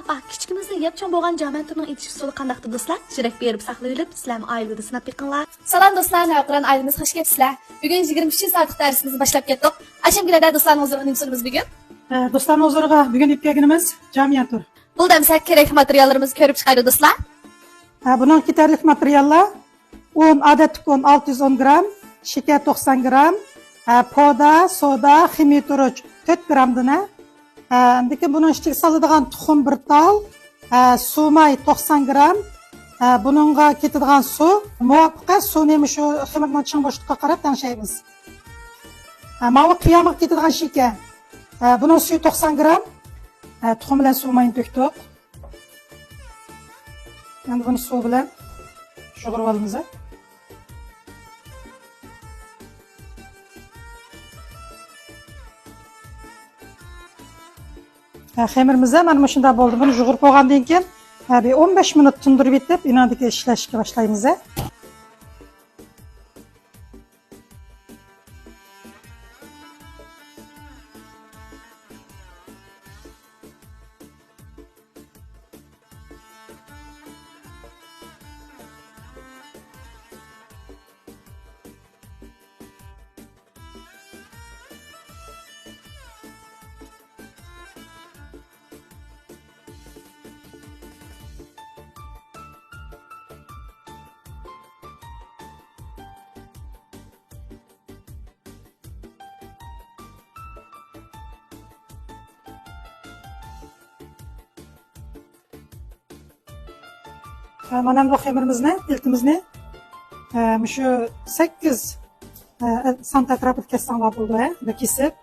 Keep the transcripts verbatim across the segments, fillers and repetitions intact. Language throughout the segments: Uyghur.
ئاھ، كىچىكىمىزدە يەپ چوڭ بولغان جامەن تۈرىنىڭ ئېتىش ئۇسۇلى قانداقتى دوستلار؟ يۈرەك بېرىپ ساقلىۋېلىپ، سىلەرمۇ ئائىلىدە سىناپ بېقىڭلار. سالام دوستلار، نەۋقىران ئائىلىمىز، خۇش كەپسىلەر. بۈگۈن يىگىرمە ئۈچىنچى سائەتلىك دەرسىمىزنى باشلاپ كەتتۇق. ئايشەمگۈل ھەدە، دوستلارنىڭ ھۇزۇرىغا نېمە سۇنىمىز بۈگۈن؟ ئە، دوستلارنىڭ ھۇزۇرىغا بۈگۈن ئېلىپ كەلگىنىمىز جامىيەن تۈر. بولدى ئەمسە كېرەكلىك ماتېرىياللىرىمىزنى كۆرۈپ چىقايلى دوستلار. ھە، بۇنىڭغا كېتەرلىك ماتېرىياللار ئۇن، ئادەتتىكى ئۇن ئالتە يۈز ئون گرام، شېكەر توقسان گرام، ھە، پودا، سودا، خىمىيە تۇرۇچ تۆت گرامدىن، ھە. ھە، ئاندىن كېيىن بۇنىڭ ئىچىگە سالىدىغان تۇخۇم بىر تال، ھە، سۇ ماي توقسان گرام، ھە، بۇنىڭغا كېتىدىغان سۇ مۇۋاپىق، سۇنى مۇشۇ خېمىرنىڭ چىڭ بوشلۇقىغا قاراپ تەڭشەيمىز. ھە، ماۋۇ قىيامىغا كېتىدىغان شېكەر. ھە، بۇنىڭ سۈيى توقسان گرام. ھە، تۇخۇم بىلەن سۇ ماينى تۆكتۇق. ئەمدى بۇنى سۇ بىلەن يۇغۇرۇپ ئالىمىز. ھە، خېمىرىمىز مانا مۇشۇنداق بولدى. بۇنى يۇغۇرۇپ بولغاندىن كېيىن، ھە، بىر ئون بەش مىنۇت تىندۇرۇپ يېتىپ، ئىناندىكى ئىشلەشكە باشلايمىز. ھە، مانا بۇ خېمىرىمىزنى، پىلتىمىزنى، ھە، مۇشۇ سەككىز، ھە، سانت ئەتراپىدا كەسسەڭلار بولىدۇ، ھە، بۇ كېسىپ.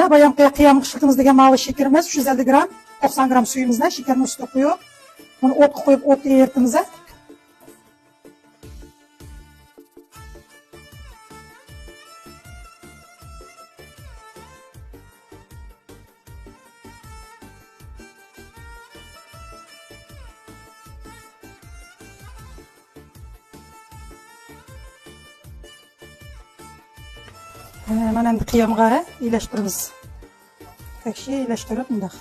مانا بايامقى قىيام ئىشلىتىمىز دېگەن ماۋۇ شېكىرىمىز، يۈز ئەللىك گرام، توقسان گرام سۈيىمىزنى شېكەرنىڭ ئۈستىگە قۇيۇپ، بۇنى ئوتقا قويۇپ، ئوتتا ئېرىتىمىز. ھە، مانا ئەمدى قىيامغا ئىلەشتۈرىمىز. تەكشى ئىلەشتۈرۈپ مۇنداق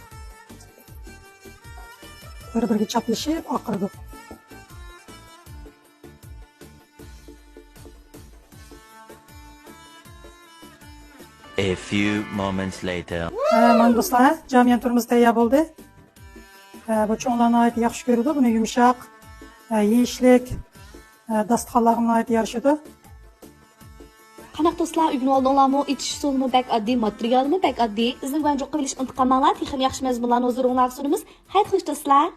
بىر-بىرىگە چاپلىشىپ ئاقىرىدۇ. A few moments later. ھە، مانا دوستلار، جامىيەن تۈرىمىز تەييار بولدى. ھە، بۇ چوڭلار ناھايىتى ياخشى كۆرىدۇ بۇنى، يۇمشاق، ھە، يېيىشلىك، ھە، داستىخانلارغا ناھايىتى يارىشىدۇ. قانداق دوستلار، ئۆگىنىۋالدىڭلارمۇ؟ ئېتىش ئۇسۇلىمۇ بەك ئاددىي، ماتېرىيالىمۇ بەك ئاددىي. بىزنىڭ بىلەن جۇققا بولۇشقا ئۇنتۇپ قالماڭلار، تېخىمۇ ياخشى مەزمۇنلارنى ھۇزۇرۇڭلارغا سۇنىمىز. خەير خوش دوستلار!